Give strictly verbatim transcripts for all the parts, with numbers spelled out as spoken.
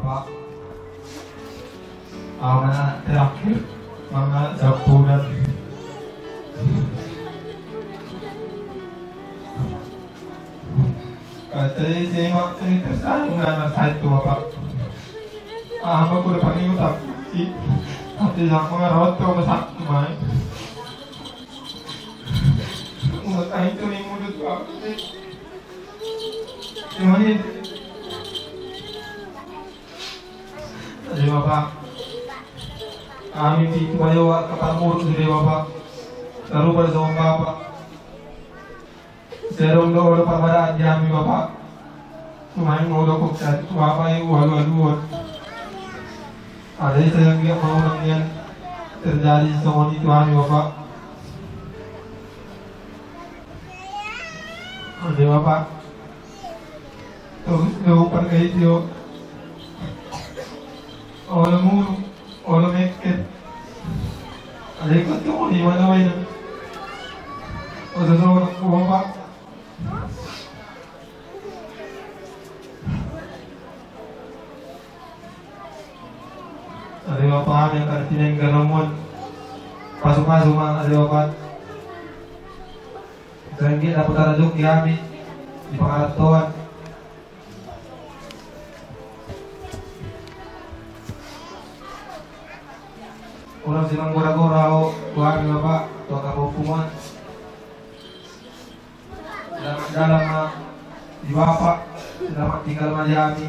Pak, anak terakhir, mana jampuran. Kata saya mak ini tersayang anak saya itu, Bapak. Ah, apa kuda paling utang? Tapi sama rawat tuh masak main. Udah itu nih mulut, Pak. Gimana? Jadi Bapak, kami di Tumayo, Bapak, ketemu di Bapak. Taruh pada sama Bapak. Serong do, do permadaan di kami, Bapak. Cuma yang mau dokok dan Bapak yang walu-waluan. Ada saya yang tidak mau nangian terjadi sama itu kami, Bapak. Ada Bapak. Terus do pargaitio. Olo mulu, olo mekket. Ada ikut tuh di mana mana. Olo tuh orang tua, Pak. Ada Bapak yang kada tineng garamuan. Pasu-pasu ma ada Bapak. Sangkit dapat ada jok di kami di pangarantoan. Orang silang gora-gora o, tuan Bapak, tuan Kapompungan. Selamat dalam ma di Bapak, selamat tinggal ma di kami.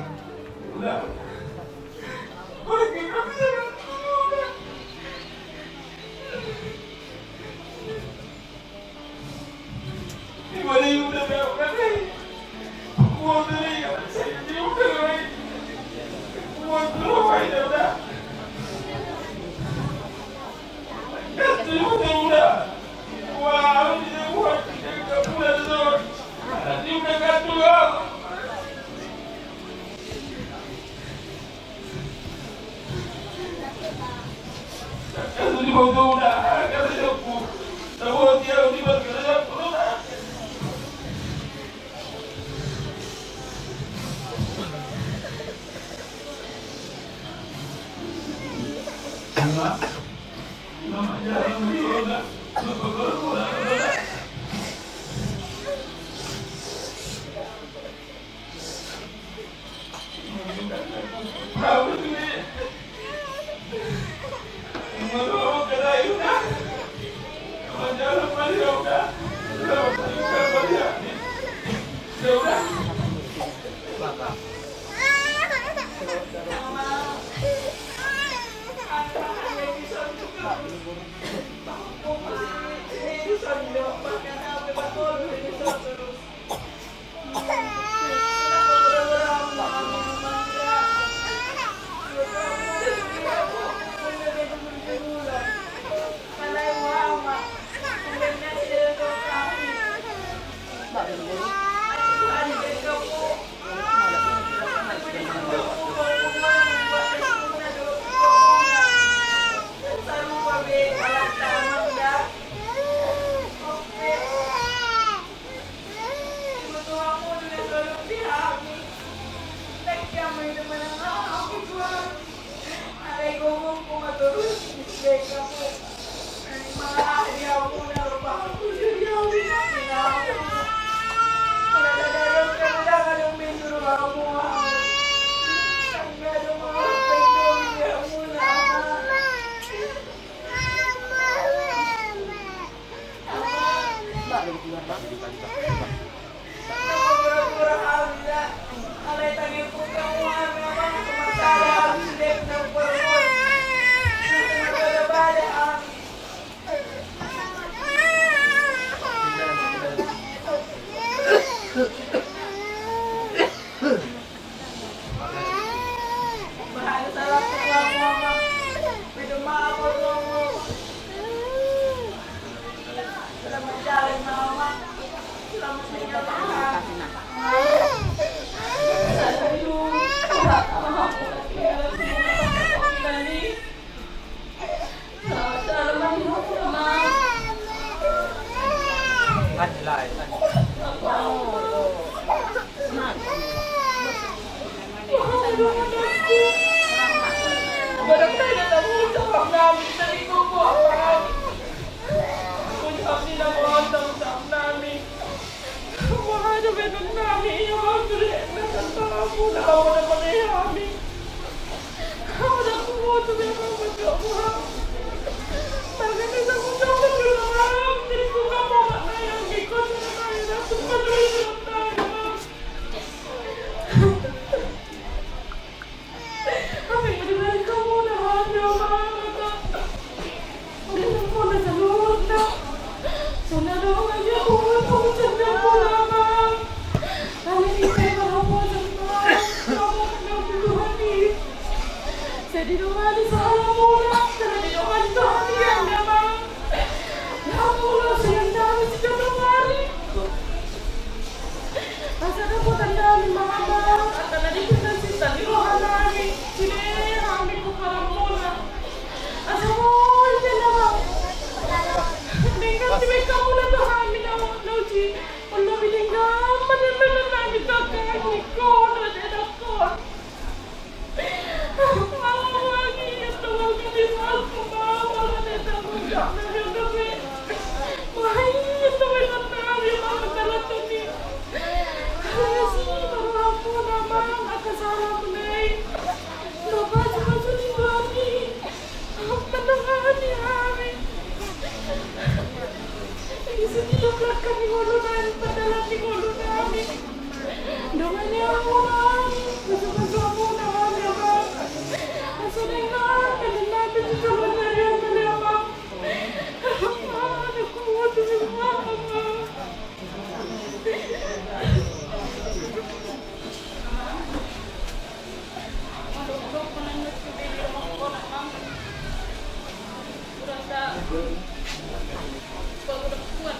Pagodang Tuhan.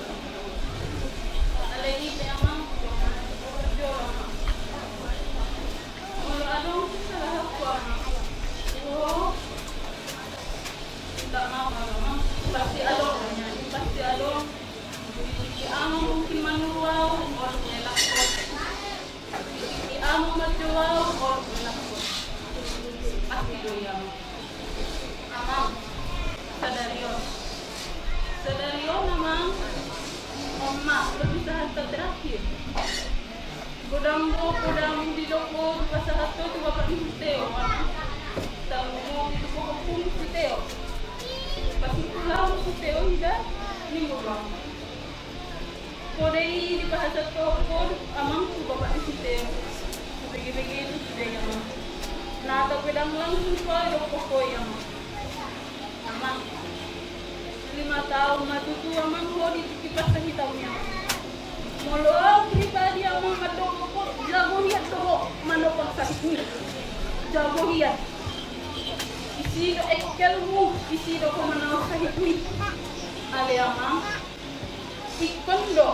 Alai i pe, Amang, jolo, Amang. Molo adong kesalahanku, Amang, oh, minta maaf, Amang. Pasti adong, pasti adong. Di Amang mungkin manuru au, olo, elak. Di Amang manjou au, olo, elak. Pasti do i, Amang. Amang, sadari on. Sadari on, Amang. On ma lobi sahanta terakhir. Godang do, godang didok ho, dipasahat ho tu bapak ni si Teo, Amang. Tarlumobi tu pahompu ni si Teo. Pas ulaon si Teo, ida, nimmu do, Amang. Poda i dipasahat ho, Amang, tu bapak ni si Teo. Bege-bege do sude i, Amang. Na tapedang langsung pala didok ho i, Amang. Amang, lima taon ma tutu, Amang, ho di tingki parsahitaon i, Amang. Molo au pribadi, Amang, mandok ho, jago hian do ho manopang sahitmi. Jago hian. Isi do engkelmu, isi do ho manaon sahitmi. Alai, Amang, ingkon do,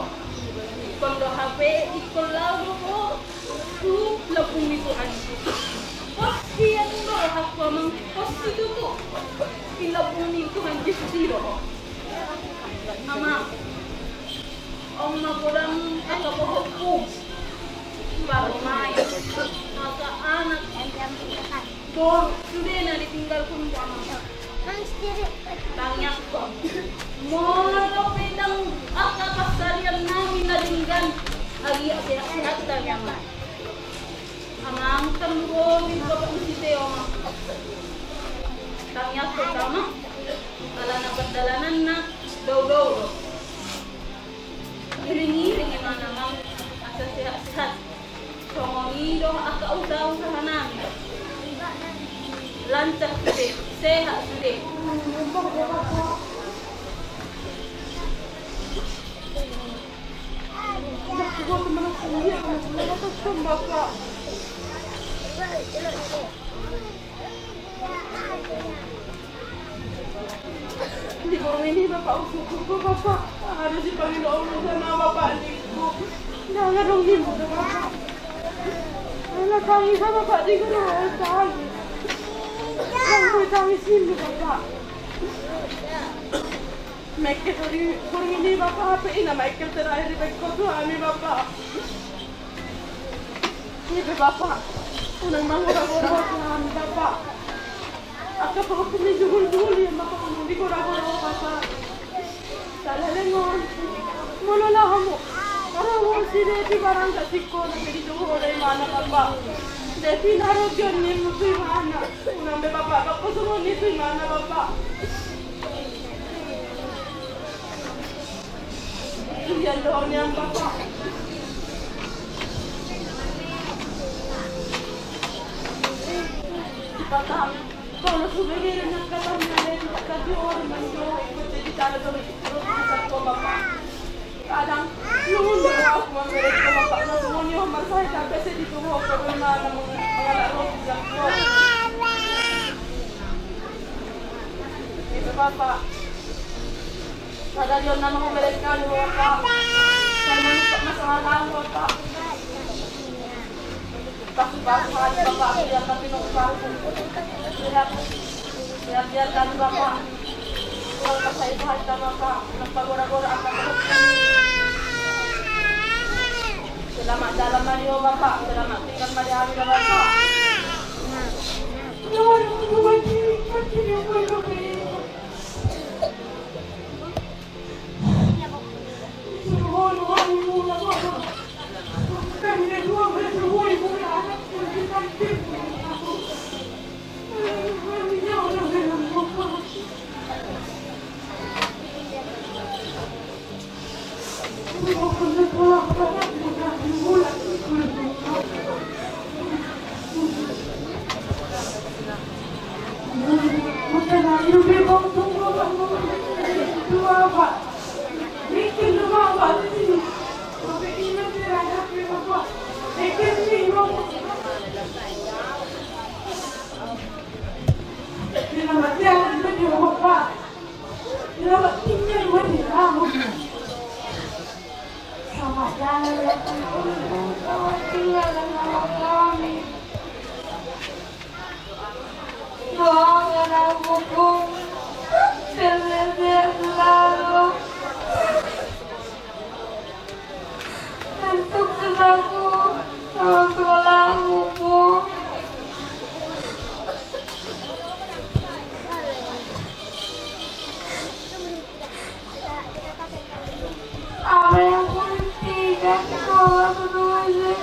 ingkon do hape, ingkon laho do ho tu lambung ni Tuhan. Pos hian do rohangku, Amang, pos situtu. Di lambung ni Tuhan Jesus i do ho. Amang, on ma godang angka pahompu, parumaen, angka anak, boru, sude na ditinggalhonmu, Amang. Tangiangkon. Molo pe ndang angka pansarian nami na denggan, agia sehat-sehat hami, Amang. Amang, tarlumobi tu bapak ni si Teo, Amang. Tangiangkon, Amang. Alana pardalananna dao-dao do. Iring-iring ibana, Amang, asa sehat-sehat. Songon i do angka usaha-usaha nami. Lancar sude, sehat sude. Di borngin i, Bapak, usukkon, Bapak. Ada si pangido Allah sama Bapak, ningku. Jangan dong, ningku, Bapak. Alah, tangis sama Bapak, ningku, tangis. Jangan tangis, ningku, Bapak. Mekes di borngin i, Bapak, hape ina mekes terakhir di bengkok tu kami, Bapak. Ipe, Bapak, unang mangora-ngora hami, Bapak. Angka pahompu ni jugul-jugul i, Bapak, unang digora-gora, Bapak. Salah lengon. Molo laho hamu, ro hamu si Devi barang gak siko, na jadi jugul imana, Bapak. Devi na ro jon ni mutu imana. Unang be, Bapak, Bapak, songon i tu imana, Bapak. Iya, doang nian, Bapak. Bapak, kalau sudah dia nak kata dia, dia tak tahu orang menjual ikut jadi cara dulu, terus bisa kau, Bapak. Kadang, nunggu aku memberi ke Bapak, nunggu ni Bapak, saya tak bisa ditunggu, kalau mana mengalak roti jatuh. Itu, Bapak. Sadari on nama memberikan, Bapak. Saya menukar masalah, Bapak. Pasu-pasu hati, Bapak, biar kami nukar. Sehat, sehat, biar kami, Bapak. Kurang kasih itu hati, Bapak. Nampak gora-gora, Bapak. Selamat jalan, Mario, Bapak. Selamat tinggal, Mario, Bapak. Selamat tinggal, Wendela. Selamat jalan, ya, Tuhan. Selamat tinggal, dan selamat kami. Doakan aku, Bung. Sehat-sehat selalu. Dan sukses aku. Sama sekolah aku, Bung. Apa yang politik dan sekolah semuanya.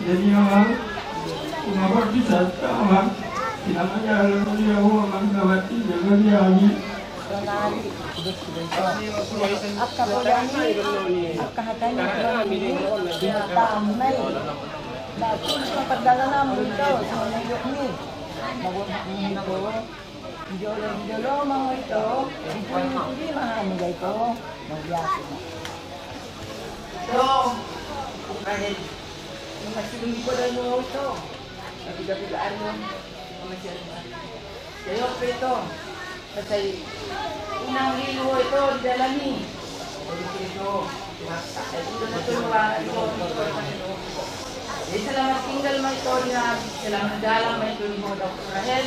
Jadi, Amang, umur di sana, Amang. Tidak ada yang mau, Amang, dapat tiga kali, Amang. Angka bodani, angka hatani, angka tamai. Bagus ma pardalananmu ito, songon na didokmi. Bagus ma ito. Di jolo, di jolo ma ho ito. Di pudi, di pudi ma hami da ito. Bagus ma. Ito. Amin. Masih belum pada mau ito. Tapi, tapi, anu. Masih ada. Jawab ito. Sai unang lilu ho ito di dalan i. Jadi selamat tinggal ma ito di hami, selamat jalan ma ito di ho, Dokter Rahel.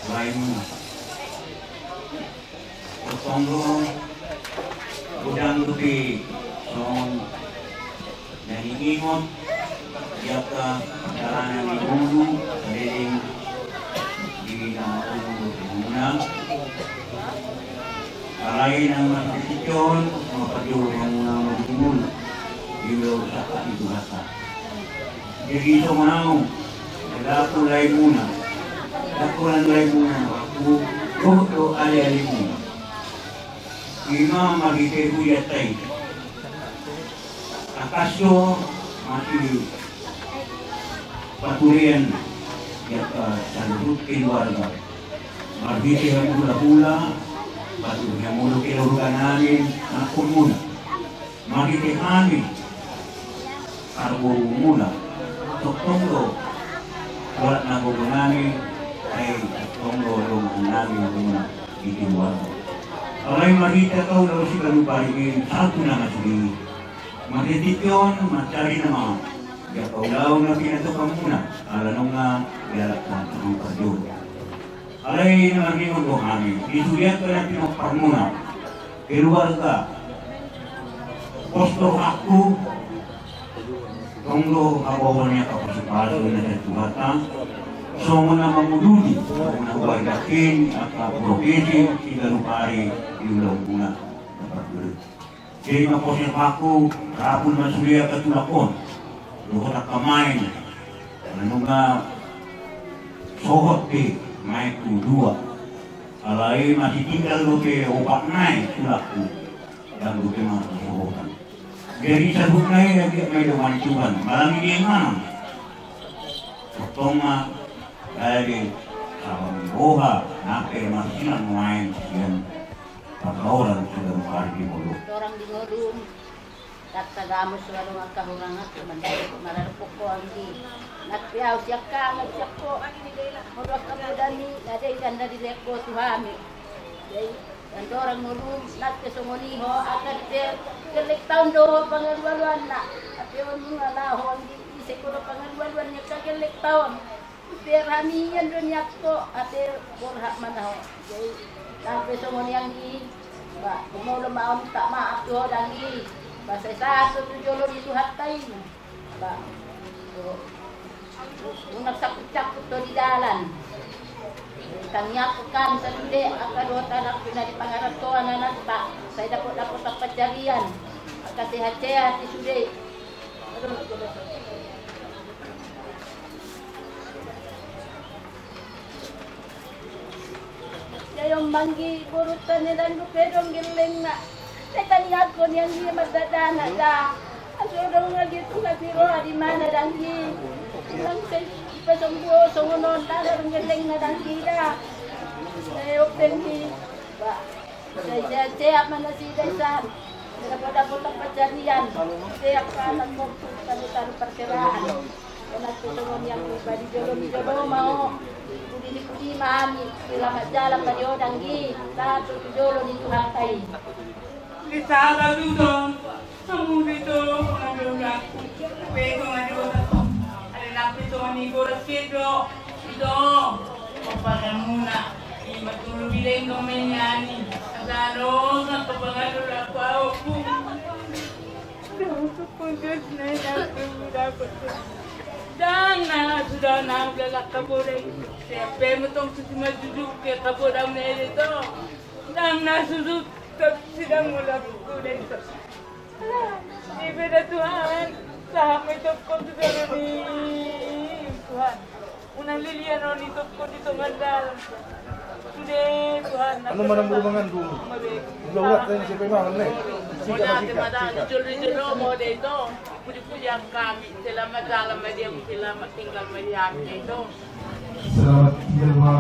Lain. Tongtong do godang dope songon na niingot di angka dalanan ni ngolu saleleng di na mangolu dope hamuna. Alai na marhite tingki on ma parjolo hamuna marhite ngolu di ulaon sangkap ni Tuhanta. Jadi songon au, laku laemuna, laku laemuna, laku dohot do alealemuna. Ima marhite huria tai. Angka so masipaturean di angka saluhut keluarga. Marhite hamulahula, paturean molo keluarga nami, anakkonmuna. Marhite hami, parboruonmuna, tongtong do, holan na gogo nami, ai tongtong do dongan nami hamuna di keluarga. Alai marhite angka ulaon siganup ari i, sahat tu na masa i. Marhite tingki on, mansai na ma, di angka ulaon na pinatupanmuna, ala nunga dialap hami parjolo. Alai na marningot do hami, di sude angka na pinomparmuna, keluarga, pos do rohangku, tong do habaoan ni angka pasupasu na sian Tuhanta, Songon na mangududi, songon na hubahen angka provinsi Siganup Ari di ulaonmuna. Jadi ma poser paku, rapul ma sude angka tulak on. Dohot angka maen. Nunga sohot pe maenku dua. Alai masih tinggal dope opat nai tulakku. Dang dope ma sohotan. Jadi saluhutna i anggiat ma i dongan Tuhan. Malam i dia mana? Tongtong ma gabe sabang ni boha, nang pe marsilang maen sian pardaoran sudah mari di molo. Torang di ngolum. Tata gamus so adong angka hurang angka mandai maradophon ho anggi. Nang pe au siangkangan siangko. Molo angka poda ni na dei dan na dilehon ho tu hami. Jadi andorang ngolum nang pe songon i ho angka di pe gellek taon do ho pangalualuanna. Tapi on nunga laho anggi ise kolo pangalualuan ni angka gellek taon. Berhamian do nian ho, ate borhat ma na ho. Jadi nang pe songon i anggi, ba, molo ma au minta maaf tu ho da anggi. Ba, sai sahat do tu jolo ni Tuhanta i. Ba, unang sangkut-sangkut do di dalan. Tangiangkon hami sude angka dohot anakku na di pangarantoan anakta. Sai dapot-dapotan pansarian. Angka sehat-sehat i sude. Jadi on ma anggi borunta na dang dope adong gellengna. Sai tangiangkon i anggi mardadana da. Asa adong anggi tu hami roha di mana da anggi. Nang sai dipasombu ho songon on da adong gellengna da anggi da. Sai open i. Ba. Sehat-sehat ma nasida i san. Dapot-dapotan pansarian. Sehat ma anak, talu-talu parserahan. Anak tu songon i anggi, ba di jolo ni jolo ma ho. Pudi ni pudi ma hami. Selamat jalan ma di ho da anggi. Sahat tu jolo ni Tuhanta i. Di sada dudong. Hamu do ito pangadomi aku, peto ngado tato. Ada nape to ni goras kedo. Ito, opa namuna. Ima tulu bileng kau main yani. Asano satu pangado aku au. Dang na sudah na udah lakka boleh. Siapa yang metong susi majujuk ke kaboda mele to. Dang na susu. Tapi sidang mula kuda itu. Ibe da Tuhan, sahat ma itopkon tu jolo ni Tuhan. Unang lilian on itopkon di tongan dalan. Sude Tuhan. Anu mana muru mangan dulu. Udah udah tanya siapa yang makan nih. Sikat sikat. Jolo jolo mau deh itu. Puji-pujian kami, selamat jalan ma di hami, selamat tinggal ma di hami, ya itu. Selamat tinggal ma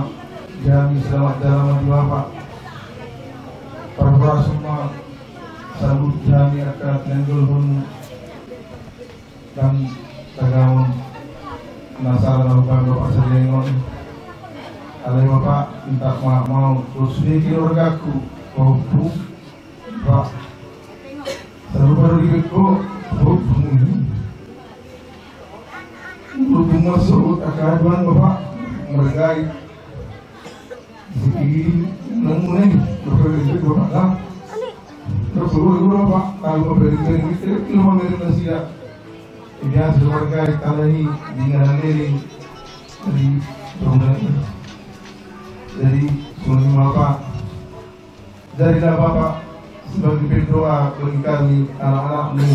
di hami, selamat jalan ma di bapa. Parhorasan ma saluhut di hami angka na nidolhon dan tagamon na sala na hubahen bapa sariangon. Alai bapa, minta maaf ma au, dohot sude keluargaku, pahompu. Pak, sarupa do di beko, bok, bung ini. Berhubung masuk, akan bapak mergai. Siki, namun ini, berhubung di beko, Pak, nah. Berhubung di beko, Pak, kalau berhubung di beko, ilmu dari Indonesia. Ini hasil mergai, kalau ini, di dalam ini. Jadi, berhubung ini. Jadi, semua ini, Bapak. Jadilah Bapak sebagai pendoa bagi kami, anak-anakmu,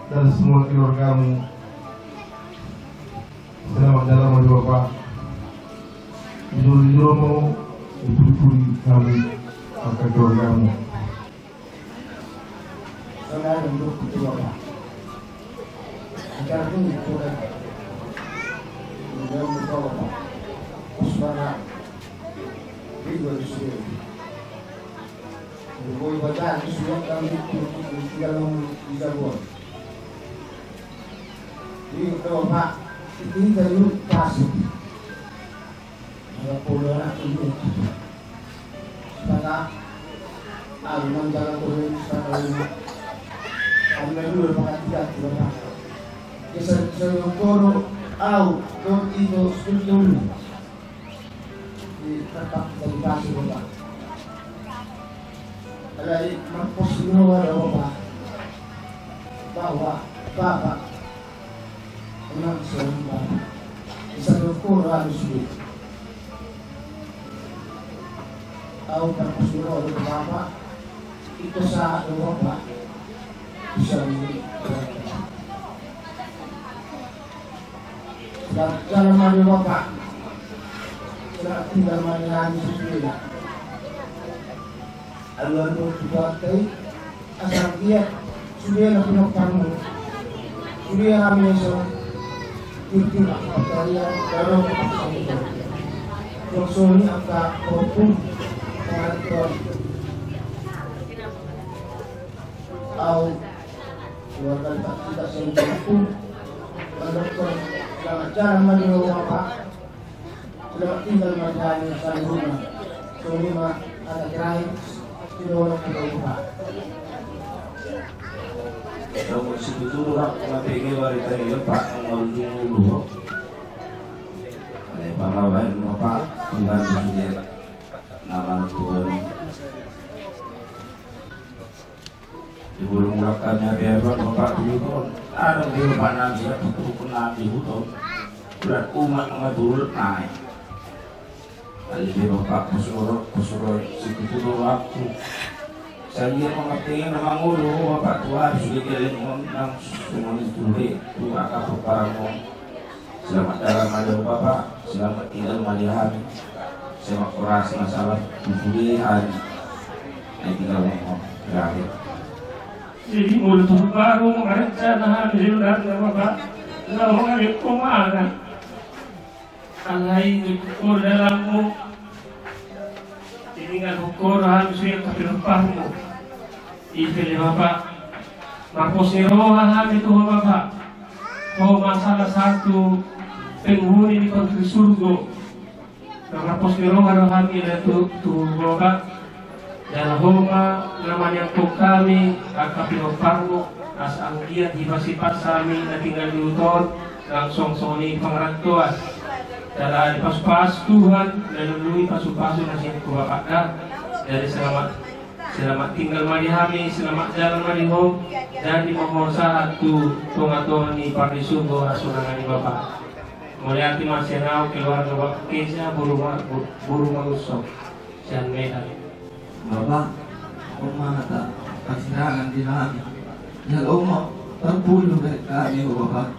dan semua keluargamu. Selamat jalan ma di bapa. Jujur-jujur mau dipudi-pudi kami, angka keluargamu. Saudara duduk di bapa. Acara ini sudah. Sudah mencoba, Pak. Suara. Ini baru sudah. Jokowi baca, ini surat kami untuk di dalam di Jawa. Ini kalau Pak, ini dari Tasik. Ada pola anak ini. Saka, aku nang jalan pola ini, saka ini. Kami dulu pakai tiga, tiga, Pak. Kisah, kisah yang kono, au, kau itu, setuju. Di tempat kita dikasih, Bapak. Alai mampus dulu ada Bapak. Bahwa Bapak memang seorang Bapak. Di satu Kurang sulit. Au tak suruh oleh Bapak, kita saat Bapak bisa ini. Selamat jalan mari Bapak. Selamat tinggal mari hari sesuai. Aluan tu partai asal dia sudah na pinompar mu. Sudah hami so. Itu lah partai yang dorong. Yang soni angka hukum. Pengatur. Au keluarga tak kita sendiri pun. Mendokter selamat jalan mari Bapak. Selamat tinggal mari hami saluhutna. Songon i ma hata terakhir. Sidorong kita buka. Nomor situ tu orang mati ke bari tadi lepak nomor dulu. Ada panggawain Bapak tinggal di sini. Nama Tuhan. Di bulu mulak kami api-apian Bapak dulu ton. Adong di Bapak nami ya, betul pun nami dulu ton. Bulan umat sama dulu naik. Kali di Bapak pesuruh, pesuruh situ dulu aku. Saya pengertian nama ngulu Bapak tua sudah jalan ngondang semua itu deh. Tua kapal parang. Selamat jalan mari Bapak, selamat tinggal mari hami. Selamat keras masalah di kuliah hari. Ayo tinggal ngomong, berakhir. Jadi mulai tu baru merencana hami sudah Bapak. Lalu kami kemana? Alai di pukul dalammu. Jadi nggak pukul hami sudah kapil pamu. Ipele Bapak. Marpos ni roha hami tu Bapak. Ho ma salah satu penghuni di pangkil surgo. Marpos ni roha do hami na tu, tu Bapak. Jala ho ma na maniangkon hami angka pinomparmu asa anggiat dipasipas hami na tinggal di huta on langsung songon i pangarantoan. Jala dipasu-pasu Tuhan na lului pasu-pasu na sian tu Bapak da. Jadi selamat Selamat tinggal ma di hami, selamat jalan ma di ho, jadi mohon sahat tu tonga-tonga ni pardisurgo hasonangan ni Bapa. Mauliate ma sian au keluarga Bapa Kesa, boru ma-, bo-, boru Mangunsong, sian Medan. Bapa, on ma hata parsirangan di hami. Jala on ma parpudi hubereng hami ho Bapa.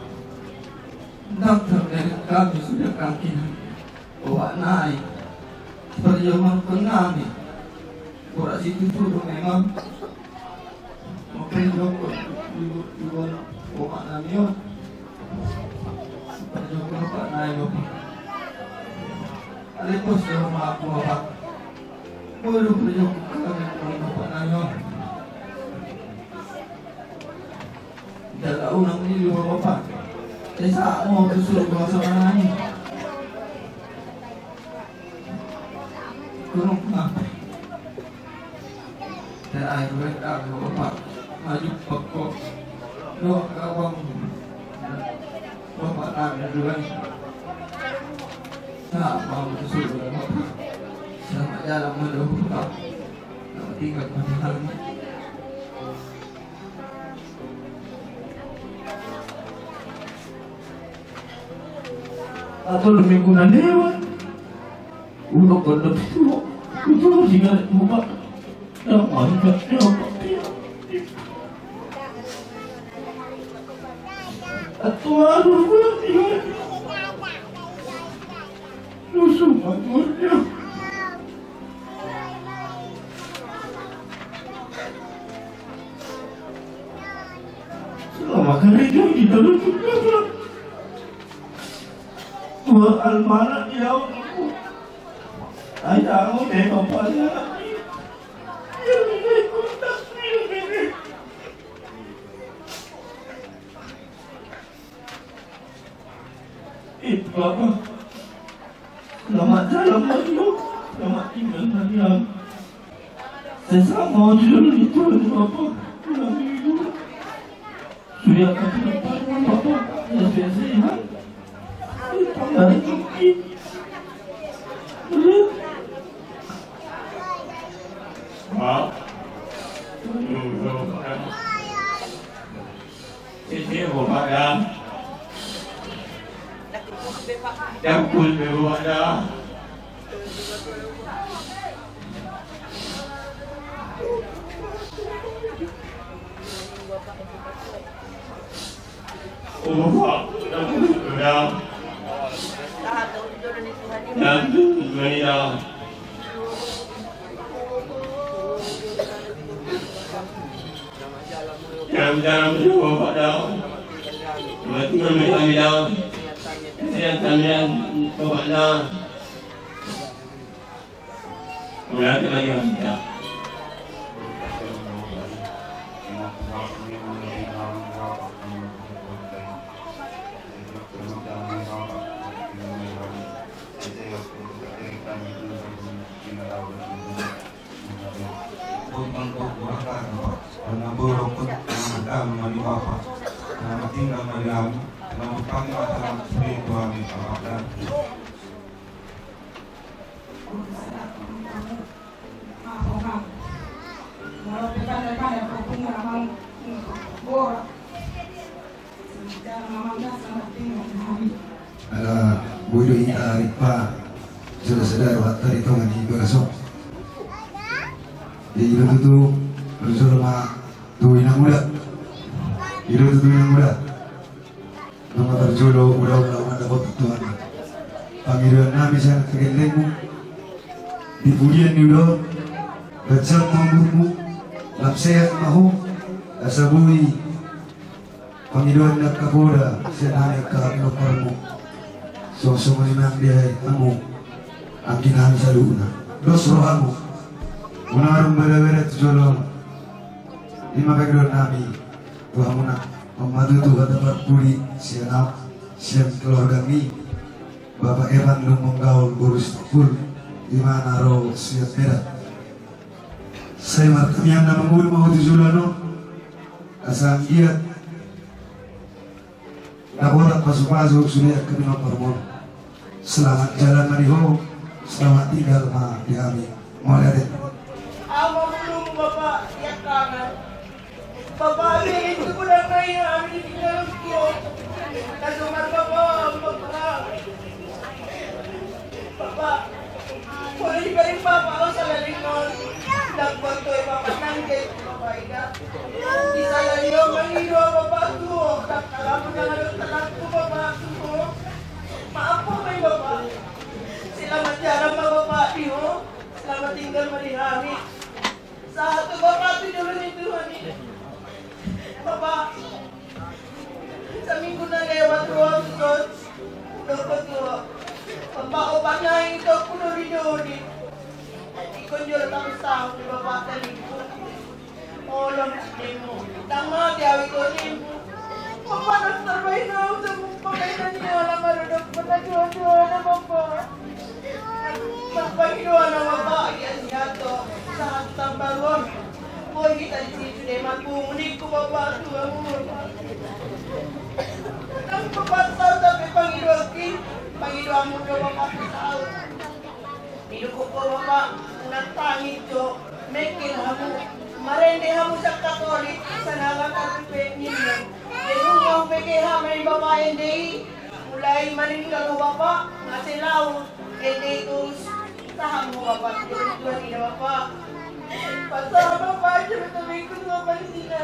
Ndang tarbereng hami sude angka anggi nami. Obat nai. Parjolo nami. Borat situtu do memang. Mungkin joko, joko, joko, obat nami on. Parjolo obat nai obat. Ale pos do ma aku obat. Bolu parjolo kami obat nami on. Jala unang nilu ho Bapa. Esa mo tu surgo sonang i. Kurung ma. Terakhir wek aku Bapa. Maju pekko. Doa kawang. Bapa tak ada dua. Sa mau tu surgo Bapa. Selamat jalan ma dohot Bapa. Selamat tinggal ma dohot. Atau lebih guna lewat. Udah kena itu. Itu masih ada buka. Yang mana dia? Atau ada buka. Lusuh, Bapa. Selama gereja kita lusuh, Bapa. Dua almanak ya, Bapa. Ayah, aku tengok, Bapa, ya. Ya, ya, ya. Itu Bapa. Selamat jalan ma di ho. Selamat tinggal ma di ho. Sesama ojol itu Bapa. Pulang dulu. Sudah kami Bapa. Ya, sehat-sehat. Tambah rezeki. Maaf. Sisi, Bapa, ya. Dampul be bapak da. O bapak, dampul be da. Dampul be da. Dalam, dalam, bapak da. Mati, mati, mati, da. Kasihan, kasihan, bapak da. Mati, mati, mati, da. Boi pangkok guraka, Bapak. Pernah boi rokok, pernah makan, mani Bapak. Pernah matinggal, mani Lami. Pernah makan, makan, sudah itu kami, Bapak. Dan ala boi do hita ripa sada-sada rohanta di tonga ni bagas on. Jadi, i do tutu, parjolo ma tu inang uda. I do tutu inang uda. Nunga parjolo ulaon na dapotan Tuhan. Pangidoan nami sian angka gellengmu di pudian ni ulaon, ganjang ma umurmu, lam sehat ma ho, asa boi pangidoan ni angka poda sian hami angka pinomparmu. Songon i ma nang di hamu anggi nami saluhutna. Dos rohamu. Unang adong bada-bada tu jolo. I ma pangidoan nami tu hamuna. On ma tutu hata parpudi sian au, sian keluarga ni Bapak Evan Lumenggaol boru Sitompul, i ma na ro sian Medan. Sai martangiang na mangolu ma ho tu joloan on. Asa anggiat dapotan pasu-pasu sude angka pinomparmuna. Selamat jalan ma di ho, selamat tinggal ma di hami. Mauliate. Au ma bulung Bapak, ia kangen. Bapak, hami itu kurang nai, hami ditinggal ho. Kasumar Bapak, Bapak. Bapak. Molo dibaring Bapak, au sala lingkon. Ndang boto i Bapak, nang get Bapak ida. Di sala lingkon mangido Bapak tu ho, ndang kalamon nang adong tanganku Bapak tu ho. Maaf Bapak, Bapak. Selamat jalan ma Bapak di ho. Selamat tinggal ma di hami. Sahat tu Bapak tu jolo ni Tuhan i. Bapak. Saminggu na lewat ro au tu son. Hudok ho tu ho. Bapak, opat nai itokku do didoli. Ingkon jolo tapestahon di Bapak talingku. Olo ninmu. Ndang mate au ito ninmu. Bapak, ndang tarbahen au samuk pambahenan ni ala marodok pernah dua-dua na Bapak. Marpangidoan au Bapak, ia siato sahat tambaruon. Boi hita disi sude marpungu ningku Bapak tu hamu Bapak. Nang Bapak saut hape pangidoanki, pangidoanmu do Bapak saut. Didok ho Bapak, unang tangis jo, mengkel hamu, marende hamu sian Katolik, sanang angka dope ninna. Jadi unang pe keha ma i Bapak ende i, mulai maninggal ho Bapak, mase laut, ende i torus, sahat ma ho Bapak, jadi Tuhan ida Bapak. Pasahat Bapak, jadi terbingkus Bapak di sini.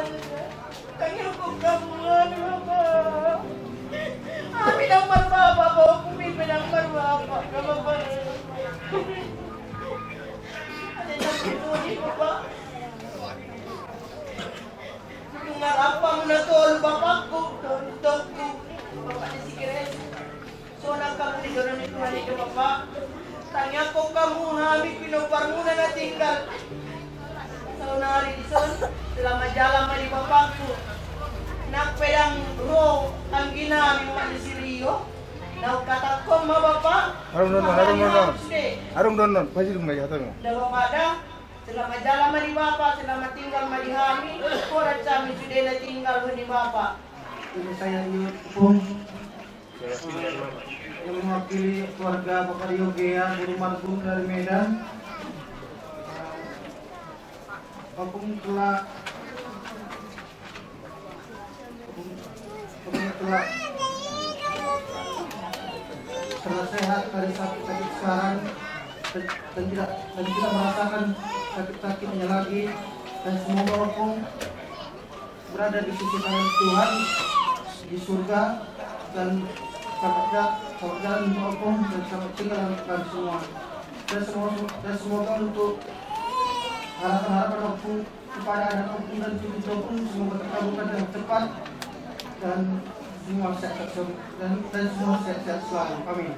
Tangiangkon hamu hami Bapak. Hami ndang marbapak, bapakku pe ndang marbapak, Bapak. Ada yang sakit tu di Bapak. Nunga rap hamu na tolu bapakku, tolu itokku, Bapak ni si Grace. Sonang hamu di jolo ni Tuhan i do Bapak. Tangiangkon hamu hami pinomparmuna na tinggal saonari dison, selamat jalan ma di bapakku. Nang pe ndang ro anggi nami ma di si Rio, naung katakkon ma Bapak. Adong do annon, adong do annon. Adong do annon, pasti dong lagi hatami. Da Bapak da, selamat jalan ma di Bapak, selamat tinggal ma di hami, horas hami sude na tinggal ho di Bapak. Ini saya Rio Pung. Yang mewakili keluarga Bapak Rio Gea, Guru Marbun dari Medan. Opung telah, opung, opung telah. Setelah sehat dari sakit-sakit sekarang dan, dan tidak dan tidak merasakan sakit-sakitnya lagi, dan semoga Ompung berada di sisi kanan Tuhan di surga, dan selamat ja- selamat jalan untuk Ompung, dan selamat tinggal untuk kami semua. Dan semoga, dan semoga untuk harapan-harapan Ompung kepada anak Ompung dan cucu Ompung semoga terkabulkan dengan cepat, dan semua sehat dan, dan semua sehat-sehat selalu. Amin.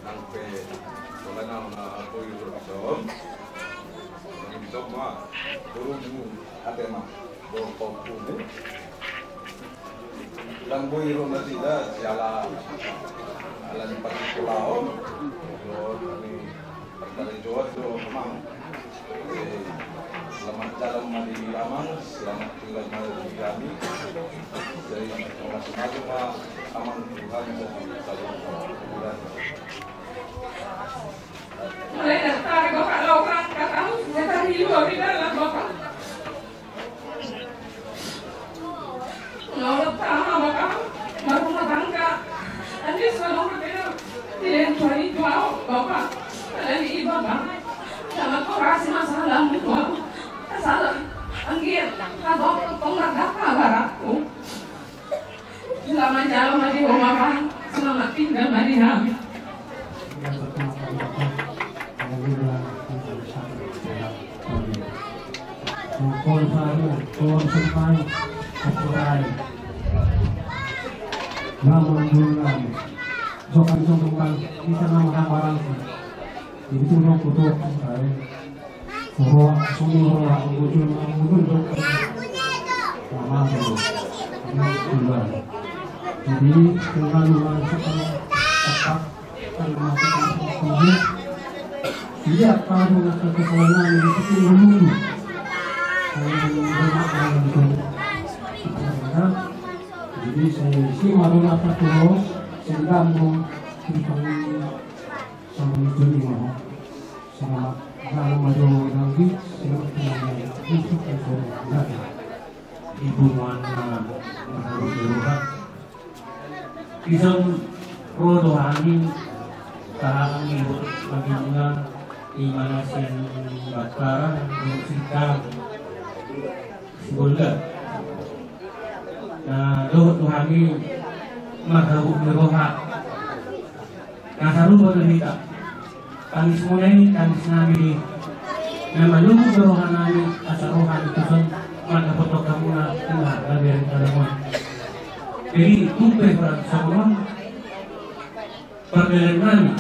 Nang pe, soalna na aku itu bisa om. Bisa ma, turun mu, ate ma, borok pokok mu. Lambu iru na tidak, siala, ala ni pati pulau. Kami pertali jawab tu amang. Selamat jalan ma di amang, selamat tinggal ma di kami. Jadi, terima kasih ma amang, Tuhan jadi saling. Mulai dari tadi Bapak lakukan kata, saya tadi luar di dalam Bapak. Menurut Bapak, marumah tangga. Tadi selalu berbeda. Tidak yang tuan itu, Bapak. Ada di Bapak. Jangan kau kasih masalah, Bapak. Masalah. Anggir. Kau kau nggak apa-apa, Bapak. Selamat jalan ma di rumah, Bang. Selamat tinggal ma di hami. Kon saru, kon semai, apurai. Namun bulan, sokan sokan, bisa nama habaran. Jadi tu rokok tu, saya. Roha, sungguh roha, mujur, mujur, mama, mama, mama. Jadi, tinggal dua sekolah, tepat, kalau masuk ke sini. Iya, kalau nak ke sekolah, ini pasti menunggu. Kalau di rumah, kalau di rumah. Jadi, saya isi malu apa terus, saya gabung, di pagi, sama itu di rumah. Selamat malam, Mas Yowo Danggi. Selamat malam. Untuk Mas Yowo Danggi. Ibu Muana, Mas Yowo Danggi. Ison ro do hami, tahan ibu, bagaimana di mana sian Batara, di Singkang. Sibolga. Na dohot tu hami marhabot ni roha. Na sarupa do hita. Tangis muna i, tangis nami do i. Na malungun do roha nami, asa roha ni tuson, mandapothon hamuna, Tuhan, na bereng tadamon. Jadi, tung pe hurang songon on, Pardalanan nami.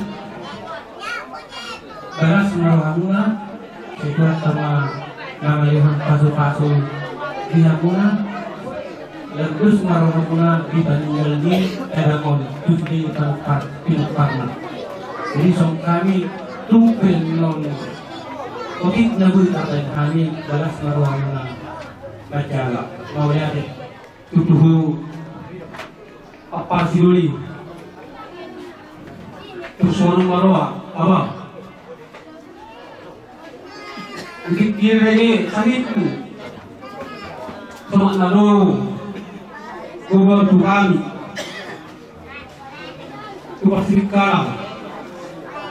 Bagas ma rohamuna, sai Tuhanta ma na malehon pasupasu di hamuna, laos dos ma rohamuna di paninggal ni tadamon, tu sude pinompar, pinomparna. Jadi songon hami, tung pe nuaeng otik na boi tarbahen hami, bagas ma rohamuna. Mansai ala, mauliate. Tutu. Apa sidoli? Tusuk ma roha, abang. Dikira ini sakitmu. Sama nado. Gobal Tuhan. Tu pasirikalang.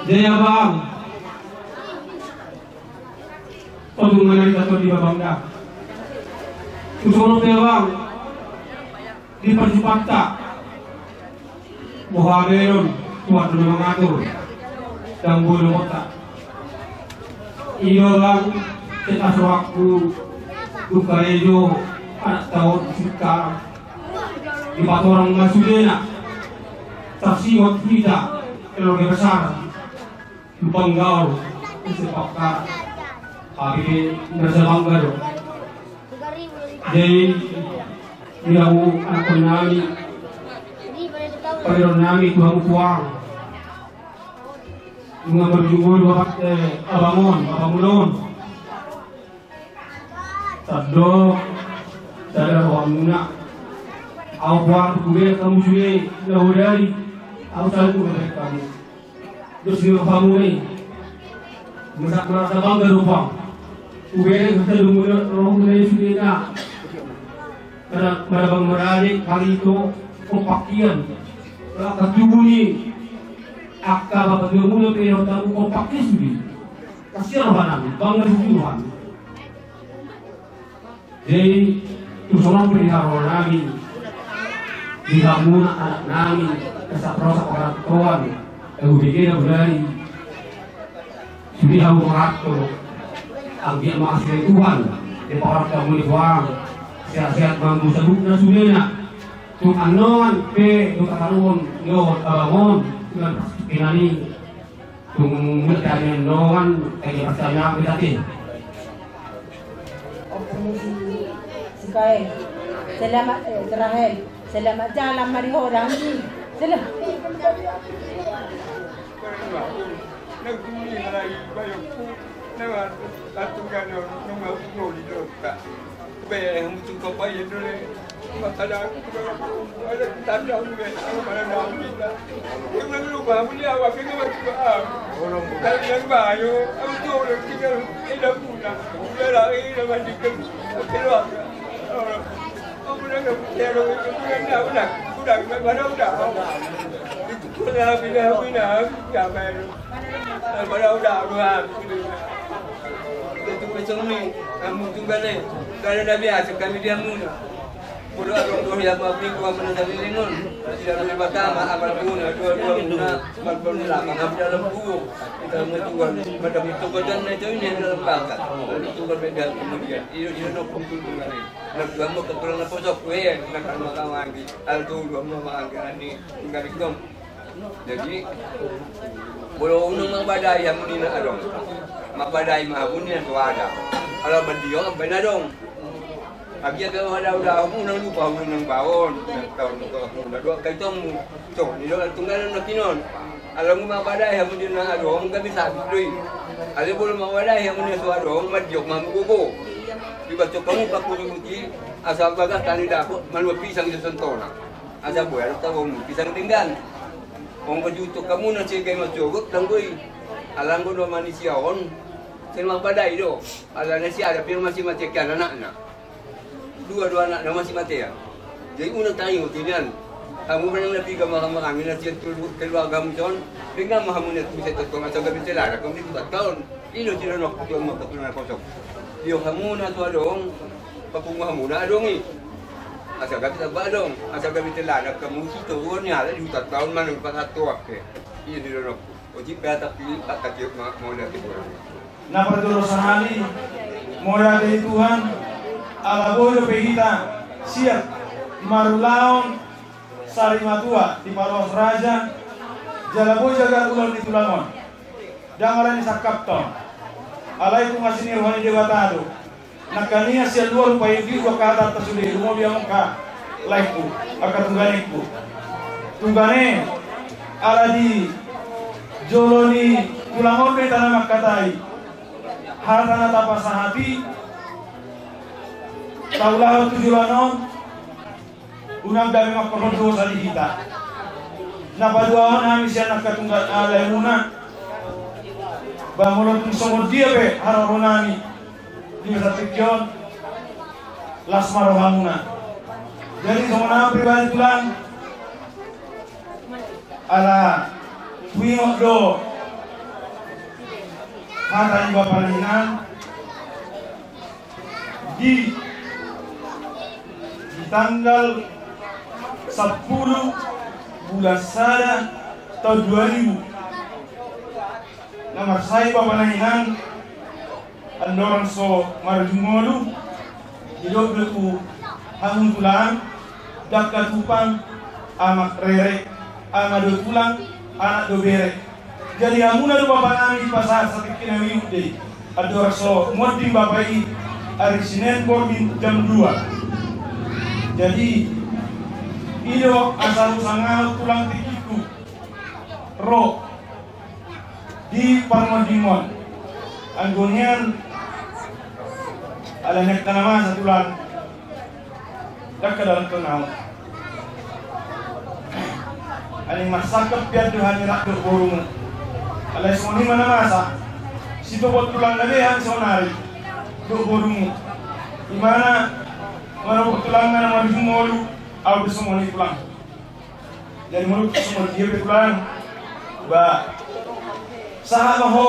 Jaya, bang. Patung manarita tu di babang da. Tusuk ma roha, abang. Di parjupanta. Boha be on, Tuhan do na mangatur. Dang boi dohononta. I do, bang, setas rohangku. Dung karejo anakta on Singkang. Dipatorang ma sudena. Saksi hot hita keluarga besar. Lupang gaul, isi pakka, tapi merasa bangga do. Jadi, di hamu anakkon nami, pareron nami tu hamu tulang. Nunga marjumolo bapak, eh, abang on, abang on. Sandok, sada rohamuna. Au poar tu kuber kamu sude, na hodari. Au sandok kuber kamu. Dos ni rohamuna i. Merasa, merasa bangga roha. Kuber kamu sude, na. Mana, mana bang merade, kali itu. Kompak hian, angka tubu ni angka bapak tuamuna pe dohot hamu kompak hian sude. Kasian rohanami, bangga sude rohanami. Jadi, tung songon pe di haroro nami, di hamuna anak nami, asa prosak orang tuan, tahu begena berani. Sude hamu manganto, anggiat ma asi ni Tuhan dipasahat hamu di Tuhan, sehat-sehat ma hamu saluhutna sudena. Tung annon pe dohot angka dongan, dohot abang on, tung annon pe tung mulak hami annon, anggiat ma asi ni Tuhan. Oke, si, si Kael. Selamat, eh, si Rahel. Selamat jalan ma di ho, Danggi. Selamat. Pada udah, udah. Itu macam ni, kamu tunggal ni. Kalau dah biasa, kami diam muna. Bodo adong do hea pabrik, uang mana tadi lengon. Tidak ada pertama, abal muna, dua, dua muna, abal muna, mangap dalam buku. Kita menjual, macam itu, badan itu ini dalam bangka. Itu kan beda kemudian. Iyo, iyo, no, pun tunggal ni. Nah, dua mau kebetulan apa sok, weh, nak kalau makan lagi. Aldo, dua mau makan lagi. Tinggal di dong. Jadi, molo unang mambadai hamu ninna adong, mambadai ma hamu ninna so ada. Ala mandiong ambaen adong. Agia pe mada uda hamu unang lupa hamu ninna baon. Taon do hamu na dua kai tongmu. Tong ni do tunggal na kinon. Ala unang mambadai hamu ninna adong, gabe sabit do i. Ala molo mambadai hamu ninna so adong, mandiong ma hamu gogo. Dibaco hamu pakuri buti, asa bagas tani dapot, manua pisang di sontona. Asa boi adong tabomu pisang denggan. Anggo jutuk hamu na sega i masogot, danggo i. Ala anggo do manisia on, seng mambadai do. Ala na si ada pe masimatean anakna. Dua do anakna masimatean. Jadi unang taringot nian. Hamu manang na piga ma hamu maranggi na sian kelu-, keluarga hamu son, denggan ma hamu na tu se totong asa gabe teladan hamu di buat taon. Ilo sidonok tu hamu keturunan kosong. Dio hamu na tu adong, papungu hamu na adong i. Asa gabe tamba adong, asa gabe teladan hamu sitoruan ni halak di huta taon manang pasahat tu ake. Ilo sidonok. Ojik pe atap i, atap i ma, mauliate Tuhan. Na parjolo sahali, mauliate Tuhan, ala boi dope hita siap marulaon sari matua di paloas raja, jala boi jaga ulaon ni tulang on. Ndang ala ni sangkapta on. Alai tung asi ni roha ni Debata do. Nangkaningan sian luar rupa i di dua kata ta sude, lumobi angka laengku, angka tungganengku. Tunggane, ala di jolo ni tulang on do hita na mangkatai hata na tapasahat i, taulahon tu joloan on. Unang gabe mangkorhon dosa di hita. Na paduahon hami sian angka tunggal, ah, laemuna. Ba molo tung songon dia pe haroro nami di masa tingki on, las ma rohamuna. Jadi songon au pribadi tulang, ala huingot do hata ni bapa na hinan. Di, di tanggal sampulu bulan sada taon dua ribu, na marsahit bapa na hinan, andorang so marujung ngolu, didok do tu hamu tulang, dangka tupang, amak rere, ama do tulang, anak do bere. Jadi hamuna do bapa nami pasahat satingki na miruk do i. Andorang so monding bapa i ari Sinen borngin jam dua. Jadi i do asa husangahon tulang tingkingku ro di parmondingon. Anggo nian ala ni angka na masa tulang. Dangka dalam tengah. Ani marsangkap pian do hami rap dohot borumu. Alai songon i ma na masa. Sitopot tulang na be hami saonari dohot borumu. Imana manopot tulang na marujung ngolu, au do songon i tulang. Jadi menurut semua dia bekulan, ba, sahat ma ho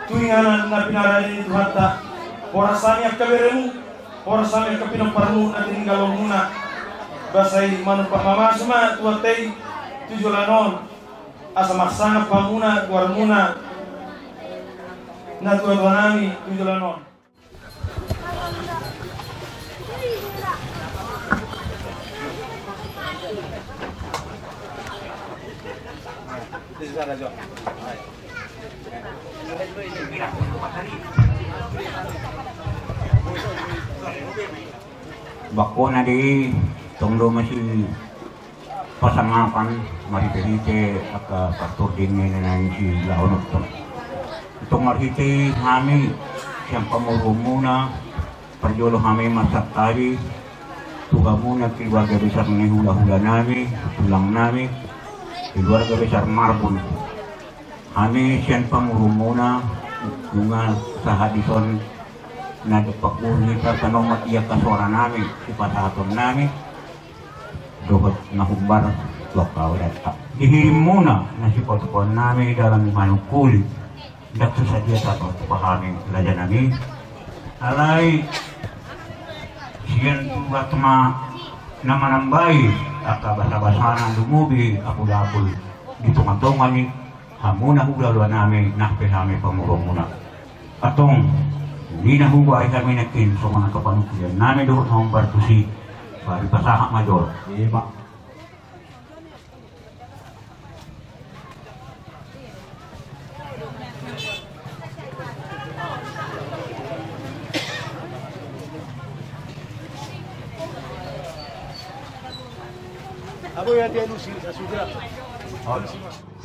tu inganan na pinarade ni Tuhanta. Horas hami angka beremu, horas hami angka pinomparmu na tininggalonmuna. Ba sai manumpak mamasu ma Tuhanta i tu joloan on, asa marsangap hamuna goarmuna na tuatua nami tu joloan on. Bakko na di tong do masi pasangapan marhitehite angka partording ni na nisi laho nonton. Tong marhite hami sian pamoruonmuna, parjolo hami marsantabi tu hamuna keluarga besar ni hulahula nami, tulang nami, keluarga besar Marbun. Hami sian pamoruonmuna nunga sahat dison na dompak uhum hita tanomat di angka soara nami, sipasahaton nami dohot na hombar tu angka adat. Dihirimmuna na sipatupaon nami dalan manungkuli, ndang so sadia tapatupa hami raja nami. Alai sian Tuhan ma na manambai angka basabasana lumobi apulapul di tongatonga ni hamuna hulahula nami nang pe hami pamoruonmuna. Antong, di na hubaen hami nangkin songon angka panungkulian nami dohot na hombar tusi, ba dipasahat ma jolo. Ima.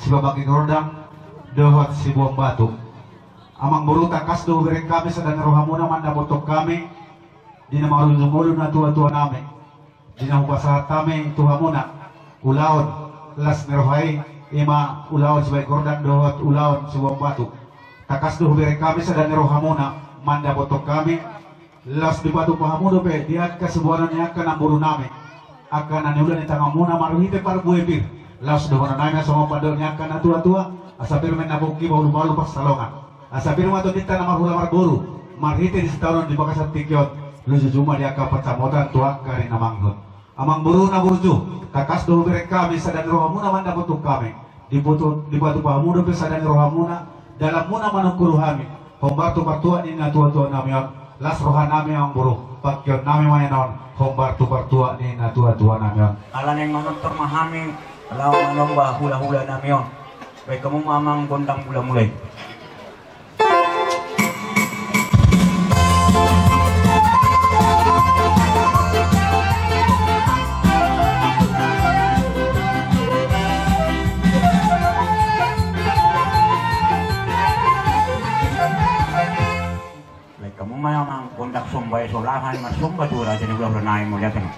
Sibabaki gordang dohot siboan batu. Amangboru, tangkas do hubereng hami sada ni rohamuna mandapothon hami di na marujung ulu natuatua nami, di na hupasahat hami tu hamuna ulaon las ni roha i, ima ulaon sibabaki gordang dohot ulaon siboan batu. Tangkas do hubereng hami sada ni rohamuna mandapothon hami. Laos dipatupa hamu dope di angka siboanon ni angka namboru nami, angka na niula ni tanganmuna marhite parbue pir. Laos dohonon nami ma songon pandok ni angka natuatua: Asa pir ma inna pongki, bahulbahul pansalongan. Asa pir ma tondinta na marhula marboru, marhite di sitaonon di bagasan tingki on, luju jumpa di angka pansamotan tu angka ari na mangihut. Amangboru na burju, tangkas do hubereng hami sada ni rohamuna mandapothon hami. Dipotu-, dipatupa hamu dope sada ni rohamuna, dalanmuna manungkuru hami, hombar tu partuat ni natuatua nami on. Las roha nami, amangboru, pangkeon nami ma i on, hombar tu partuat ni natuatua nami on. Ala naeng manortor ma hami laho manomba hulahula nami on. Baen hamu ma, amang, gondang mulamula i. Baen hamu ma, amang, gondang somba i, so laho hami marsomba tu raja ni hulahula nami, mauliate ma.